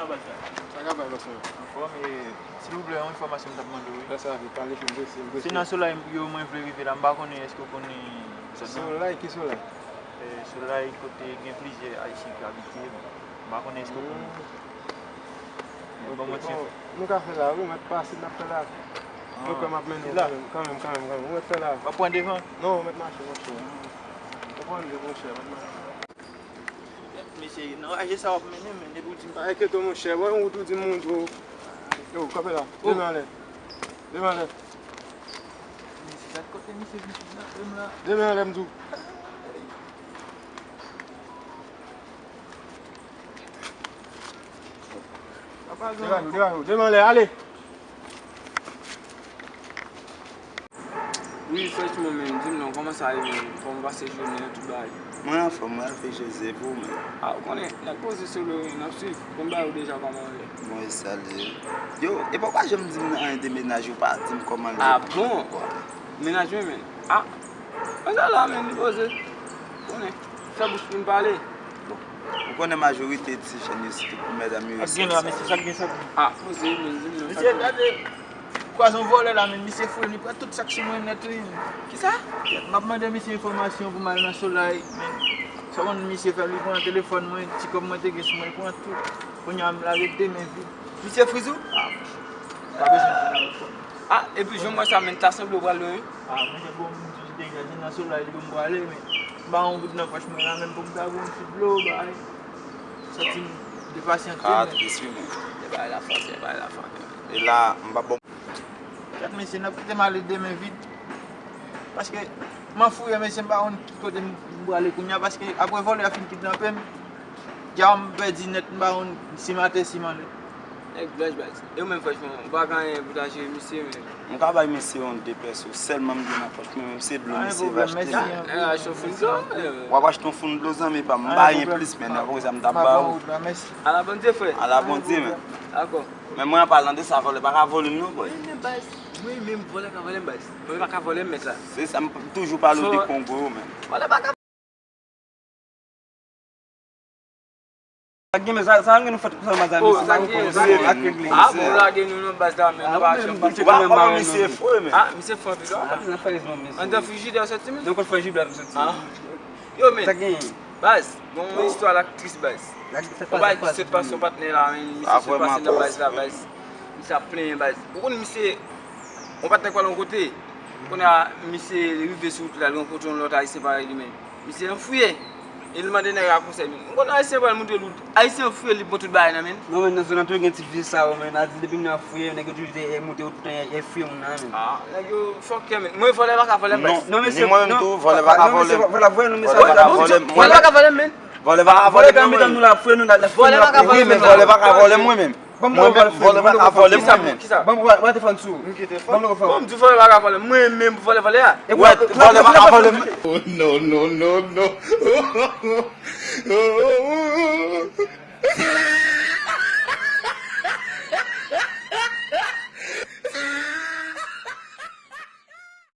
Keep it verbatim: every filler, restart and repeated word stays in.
Sa ka bay, bòs mwen? Anfòm, e, silvouplè, yon enfòmasyon m t ap mande w, wi. Lè sa vit, pale pou m, mesye, m prese. Se nan Solay yo mwen vle rive la, m pa konnen èske w konnen zòn nan. Solay? Ki Solay? E, Solay kote gen plizyè Ayisyen ki abite, bon, m pa konnen èske w konnen. Hmm. Bon, bon, bon, nou ka fè la, wi, mèt pase, n ap fè la. Ah. Mwen kwè m ap mennen w kanmenm, kanmenm, kanmenm, kanmenm. Ou mèt fè la. W ap pran devan? Non, ou mèt mache, monchè. Ou pran de, monchè, mèt mache. Mesye, nan raje sa w ap mennen, men depi w di m pa. Enkyete w, monchè, wè yon wout ou di m moun tou. Yo, kanpe la. Oh. De men anlè. De men anlè. Mesye, gad kote misye vin sot la, de men la. De men anlè, m di w. Degaje w, degaje w, de men anlè, ale. Wi, frèchman, men, di m non, kòman sa ye, men? Kòman w pase jounen an, tout bagay? Mwen anfòm, mwen avèk Jezi, epi w menm? A, ou konnen, nèg poze solo, n ap swiv. Bon, ba ou deja kòman w ye? Bon, e sa l ye. Yo, epi w pa janm di m anyen de mennaj ou, pa di m kòman l ye. A bon? Mennaj mwen, men. A, mwen sa la, men, li poze. Konnen, fè bouch pou n pale. Bon, ou konnen majorite ti jèn yo, sitou pou medam yo, yo sèl sa yo. Sa k gen la, mesye, sa k gen, sa k gen? A, poze, men, di m non, sa k gen. Mesye, gade. Kwaze yon vòlè la, men misye fou, li pran tout sa k sou mwen nèt, wi. Kisa? M ap mande misye enfòmasyon pou m al nan Solay, men sa w konn misye fè, li pran telefòn mwen, ti kòb mwen te gen sou mwen, li pran tout. Kounye a, m lage de men vid. Misye friz ou? A, monchè. Pa bezwen di nan telefòn. A, epi jan m wè sa, men ta sanble w pral lwen, wi. A, monchè, bon, m toujou te gen nan Solay, li bon m prale, men m pa yon goud nan pòch mwen la, menm pou m ta bwè yon ti dlo, bay. Santi m depasyante, men. A, tris, wi, men. E bay la fòs, e bay la fòs. E la, m pa bon. Gad mesye, n ap kite m ale de men vid. Paske m an fouye, mesye, m pa konn ki kote m, m prale kounye a, paske apre vòlè a fin kidnape m, dja m pèdi nèt, m pa konn si m atè, si m anlè. Nèg blanch, baz. E ou menm, franchman, ou pa gen anyen pou ta jere misye, men. M ka bay misye yon de pèso, sèlman m gen nan pòch mwen, menm se dlo misye va achte. Nèg achte yon foun dlo, men. W ap achte yon foun dlo, zanmi pa m, m pa gen plis, men, apre sa, m t ap ba ou. Ala Bondye, frè. Ala Bondye, men. Dakò. Men mwen, an palan de sa, vòlè pa ka vòlè m, non, boy. Mwen menm, baz. Mwen menm, vòlè ka vòlè m, baz. Vòlè pa ka vòlè m, mèt la. Se sa, m toujou pale w de Kongo yo, men. Vòlè pa ka. Sa gen, men sa, sa gen nou fèt konsèy, mazam, sa gen, sa gen ak legliz. A, bon, lage nou nan baz la, men nou pa janm pase. Ou pa, ou pa wè misye fou, men. A, misye fou anpil, wi. Andan frijidè soti, men. Donk, frijidè soti. Yo, men. Sa gen. Baz, bon, yon istwa la k tris, baz. Yon bagay ki sot pase yon patnè la, men, misye sot pase nan baz la, baz. Misye ap plenyen, baz. Ou konn misye, yon patnè k pral yon kote, kounye a, misye rive sou wout la, li rankontre yon lòt ayisyen parèy li menm. Misye anfouye. E li mande nèg la konsèy, men. Ou konn ayisyen pral montre l, ayisyen anfouye, li pran tout bagay nan men l. Non, men, nan zòn nan tou, gen ti vye sa yo, men, a di depi moun nan fouye, nèg yo toujou te, eh, monte yo toutan, eh, fouye moun nan, men. A, nèg yo fòkè, men. Mwen, vòlè pa ka vòlè m, baz. Non, non, mesye, non, men tou, vòlè pa ka vòlè m, men. Vòlè, vòlè, non, mesye, vòlè pa ka vòlè m, men. Vòlè pa ka vòlè m, non, men. Vòlè pa ka vòlè m, mwen menm. Mwen menm, vòlè pa ka vòlè m, mwen menm. Ban m wè, wè te fann sou. Ban m wè, wè te fann sou. Ban m wè, wè te fann. Bon, m di vòlè pa ka vòlè m, mwen menm, vòlè, vòlè a. Wè, vòlè pa ka vòlè m. Oh, non, non, non, non.